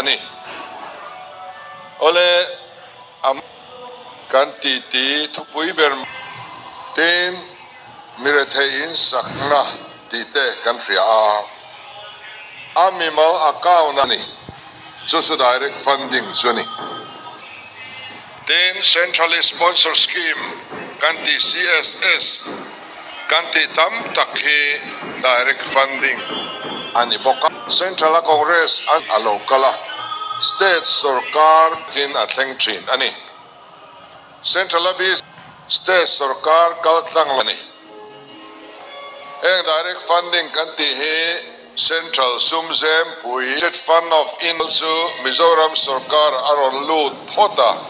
a ni. Awle a kan titi thupui ber tin mi rethei in sakna tih te kan hria a, a mimal account a ni. Chu chu direct funding chu a ni. Tin, Centrally Sponsored Scheme kan tih CSS kan tih tam tak hi direct funding a ni bawk a. Central a Congress an a lo kal a, State sorkar in a thleng thin a ni. Central a bi State sorkar kal tlang lo a ni. Heng direct funding kan tih hi Central sum zempui, State Fund of India chu Mizoram sorkar a rawn lut phawt a.